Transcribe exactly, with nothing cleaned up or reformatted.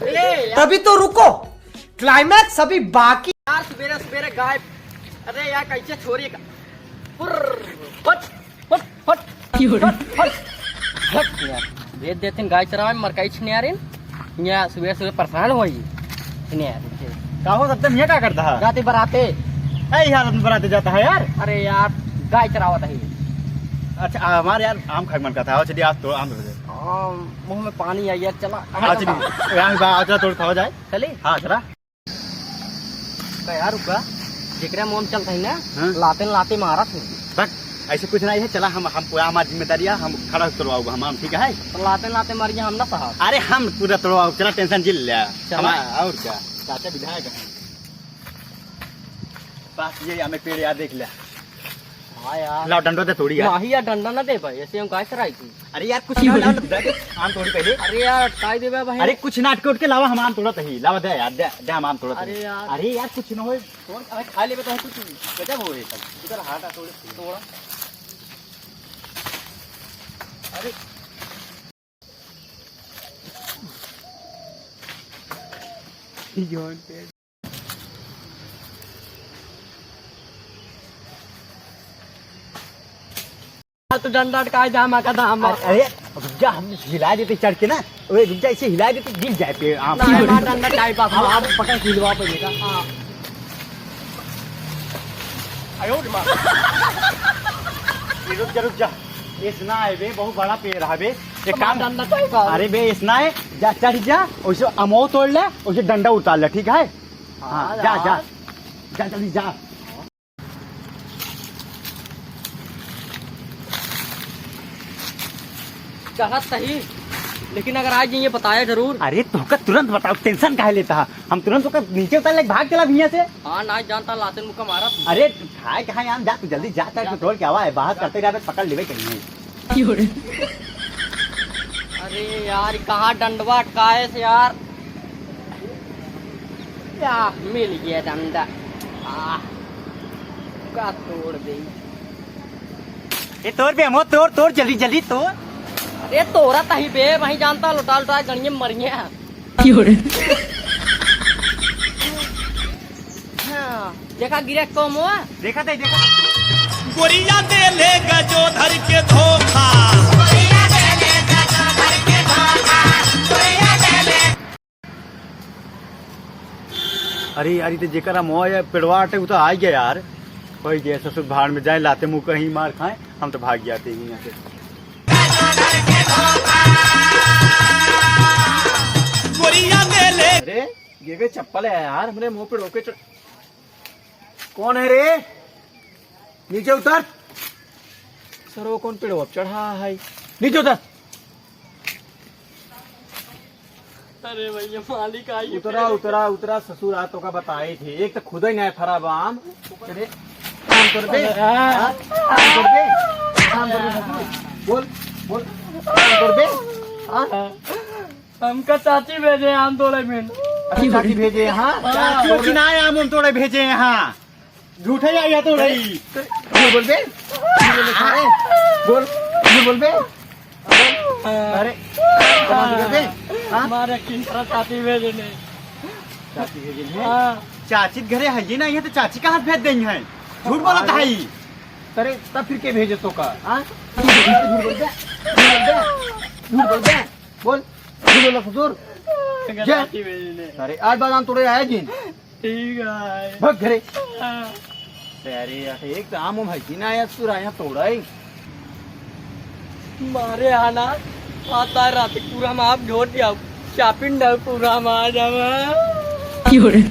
अरे यार। तभी तो रुको, climax अभी बाकी। यार, सुबेरे सुबेरे गाय, अरे यार, कैसे छोरी का, फुर्र, फट, फट, फट, फट, फट, फट यार। भेज देते हैं गाय चरावे, मरकाई छिनियारिन। यहाँ सुबह सुबह परेशान होई छिनियारिन के। का हो, सबसे मियाँ का करता है? जाते बराते। ए, यार, तुम बराते जाता है यार। अरे यार, गाय चरावत है। अच्छा, आ, हमारे यार आम खाए के मन करता है। आओ, चलिए, आज तो आम दे दे। हाँ, मुंह में पानी आ गया, चला। हाँ, चलिए, यहाँ बा-, चला, तोड़ खावा जाए। चली? हाँ, चला। का यार रुका, जेकरा मुंह में चलता है ना, हाँ। लाते न लाते मारा तू। बस, ऐसे कुछ नहीं है, चला, हम, हम पूरा हमारी जिम्मेदारी है, हम खड़ा तोड़वाओ हम आम, ठीक है? तो लाते न लाते मारिए हम ना साहब। अरे, हम पूरा तोड़वाओ, चला, tension जिल ले। चला। हम, और क्या, चाचा विधायक हैं। बस, ये हमें पेड़ यार देख ले। हाँ यार। लाओ, डंडो दे तोड़ी यार। नहीं यार, डंडा ना दे भाई, ऐसे हम काय कराई थी? अरे यार, कुछ ना, लाओ, लाओ, दे, आम तोड़ी पहले। अरे यार, अटकाई देबे भाई। अरे कुछ ना, अटके उटके लावा, हम आम तोड़त ही। लावा दे यार, दे, दे, हम आम तोड़त ही। अरे यार। अरे यार, कुछ ना होए। तोड़, अबे खा लेबे तो कुछ गजब होए सब। इधर हाथ आ, तोड़। तोड़ा। अरे। तू डंडा अटकाए, धामा का धामा। अरे, अरे, रुक जा, हम हिला देते चढ़ के ना। ओए, रुक जा, इसे हिला देते, गिर जाए पेड़, आम। ना, हमारा डंडा टाइप आप, हाँ, आप पकड़ के हिलवा पड़ेगा। हाँ। आयो रे माँ। ये रुक जा, रुक जा। इसना है बे, बहुत बड़ा पेड़ है बे। एक काम, डंडा टाइप है। अरे बे, इसना है, जा, चढ़ जा, उसे अमो तोड़ ले, उसे डंडा उतार ले, ठीक है? हाँ, हाँ, जा, जा। यार। जा, जल्दी जा। चढ़त सही, लेकिन अगर आज ये बताया जरूर। अरे, तोहका तुरंत बताओ, tension काहे लेता है? हम तुरंत ओकर नीचे उतार ले, भाग चला भैया से। हाँ, ना जानता, लाते मुक्का मारा। अरे, खाए कहाँ यार, जा तू जल्दी जा, जा। तोड़ के आवा है, बाहर करते रहे, पकड़ लेवे कहीं। अरे यार, कहाँ डंडवा अटकाए से यार? या, मिल गया डंडा। आह, का तोड़ दे। ए, तोड़ बे, हमो तोड़, तोड़, जल्दी, जल्दी तोड़। अरे, तोरा तही बे, वहीं जानता, लुटा, लुटा, गणिये में मर गया। हाँ, देखा गिरे कम हुआ। देखा था, देखा। गोरिया दे ले गजो धर के धोखा। अरे यार, ई तो जेकर मोह है, पेड़वा अटे, उ तो आ गया यार। कोई गया ससुर भाड़ में जाए, लाते मुँह कहीं मार खाए, हम तो भाग जाते ही यहाँ से। अरे, ये भी चप्पल है यार, हमरे मुंह पे रोके चढ़-, कौन है रे? नीचे उतर। सर, वो कौन पेड़वा पे चढ़ा है? नीचे उतर। अरे भैया, मालिक आइए। उतरा, उतरा, उतरा, ससुर, आ तोका बताई थी। एक तो खुदे नहीं फरा बा आम। अरे, आम तोड़ बे। हाँ? आम तोड़ बे। आम तोड़ बे, ससुर। बोल, बोल। आम तोड़ बे। हाँ? हमका चाची भेजे आम तोड़े में। अच्छा, चाची भेजे, हाँ? हाँ। चाची ना आम उम तोड़े भेजे, हाँ। झूठे आई है तो रही। झूठ बोल बे। झूठ बोल बे। अरे, बोल। झूठ बोल बे। अरे, झूठ बोल बे। हाँ? हमारे किंकरा चाची भेजे नहीं। चाची भेजे नहीं? हाँ। चाची के घरे है ही नहीं है तो चाची कहाँ भेज देंगे हैं? झूठ बोलत है। अरे, तब फिर के भेजे तोका? हाँ? झूठ बोल बे। झूठ बोल बे। झूठ बोल बे। बोल। झूठ बोला ससुर। जा। चाची भेजे नहीं। अरे, आज बाद आम तोड़े आया जिन। ठीक है। भाग घरे। हाँ। अरे यार, एक तो आम उम है कि ना यार, पूरा यहाँ तोड़ा है। मारे आना, आता है रात पूरा हम आप झोट जाओ, shopping डाल पूरा हम आ जावा। क्यों रे?